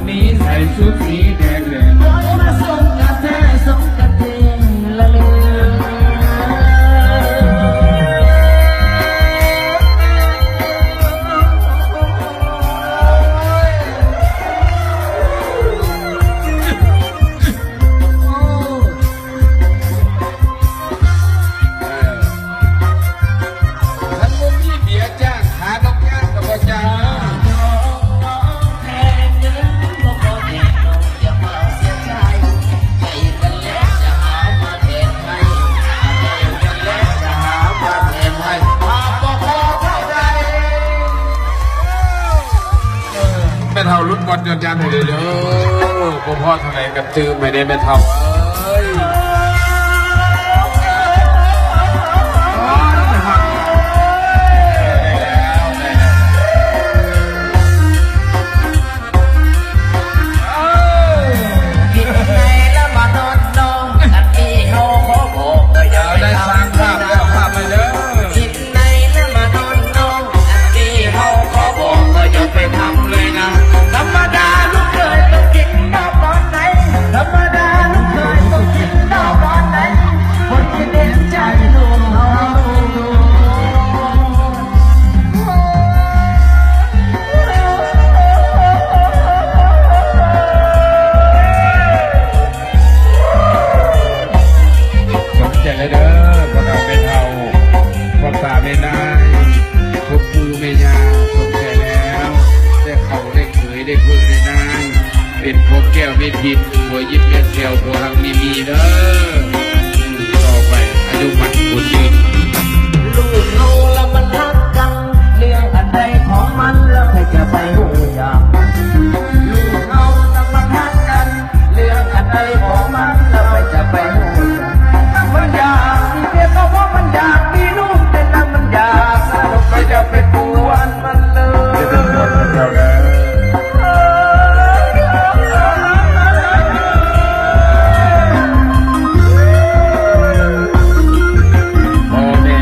ນີ້ໃສ່ຊຸດສີແດງແດງ ມາສົ່ງກະແທ ສົ່ງກະແທລະເລີ. ເອີ ຄັນບໍ່ມີເບຍຈ້າງ ຂາດອກງານກໍບໍ່ຈ້າງ. ແມ່ເຖົ້າຫຼຸດບອດຍອດຍານໃຫ້ເດີ ບໍ່ພໍເທົ່າໃດກໍຕື່ມໃຫ້ແດ່ແມ່ເຖົ້າເອີຍ. ໄດ້ສ້າງພາບແລ້ວ ພາບໄປເດີ. ໃນລະມາດອນນ້ອງ ອັນນີ້ເຮົາຂໍບອກ ບໍ່ຢາກໄປທຳເລີຍນະ. ທຳມະດາລູກເຂີຍຕ້ອງກິນດອກດອນໃດ ທຳມະດາລູກເຂີຍຕ້ອງກິນດອກດອນໃດ ຄົນທີ່ເຕັມໃຈລູກເຮົາ. ສົມໃຈເລີຍເດີ ພໍ່ເຖົ້າແມ່ເຖົ້າ ພໍ່ຕາແມ່ນາຍ ພໍ່ປູ່ແມ່ຍ່າ ສົມໃຈແລ້ວ ໄດ້ເຂົ້າໄດ້ເຂີຍ ໄດ້ເພີ້ໄດ້ນາຍ ເປັນຜົວແກ້ວແມ່ພິນ ຜົວຍິບແມ່ແຊວ ຜົວຮັກແມ່ມີເດີ. ຕໍ່ໄປອາຍຸໝັ້ນຂວັນຍືນ. ລູກເຮົາລະມັນຮັກກັນ ເລື່ອງອັນໃດຂອງມັນລະໃຜຈະໄປຮູ້ຢາກ. ລູກເຮົາລະມັນຮັກກັນ ເລື່ອງອັນໃດຂອງມັນລະໃຜຈະໄປຮູ້ຢາກ. ມັນຢາກມີເມຍກໍເພາະມັນຢາກມີລູກ ແຕ່ນຳມັນຢາກ ລະໃຜຈະໄປກວນມັນເລີຍ. ພໍ່ແມ່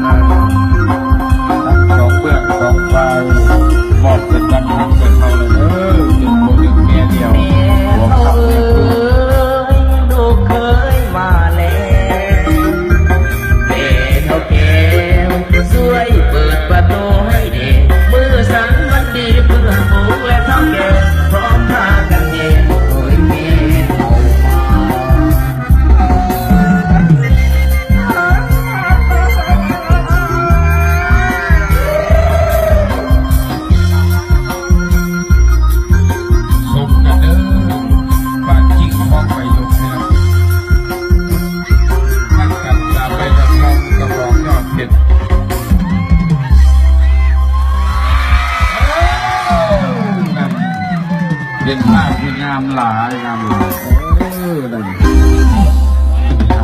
ທັງສອງເບື້ອງສອງຝ່າຍ ມອບເປັນວັນຮັກເປັນເຮົາເລີຍເດີ ເປັນຜົວໜຶ່ງເມຍດຽວ ຜົວຄັກເມຍຄູ່. ລູກເຂີຍມາແລ້ວ ແມ່ເຖົ້າແກ້ວ ຊ່ວຍເປີດປະຕູໃຫ້ແດ່ ມື້ສັນວັນດີ ເພື່ອນຝູງ ແລະເຖົ້າແກ່ ພ້ອມພາກັນແຫ່ໂອຍແມ່ເຂົ້າມາ. ສົມກັນເດີ ປາຈິງຂອງໄປລົງແລ້ວ ຮັກກັນຕາມໄປຮັກນ້ອງກະບອກຍອດເພັດ ເປັນພາບທີ່ງາມຫຼາຍ ງາມຫຼາຍ.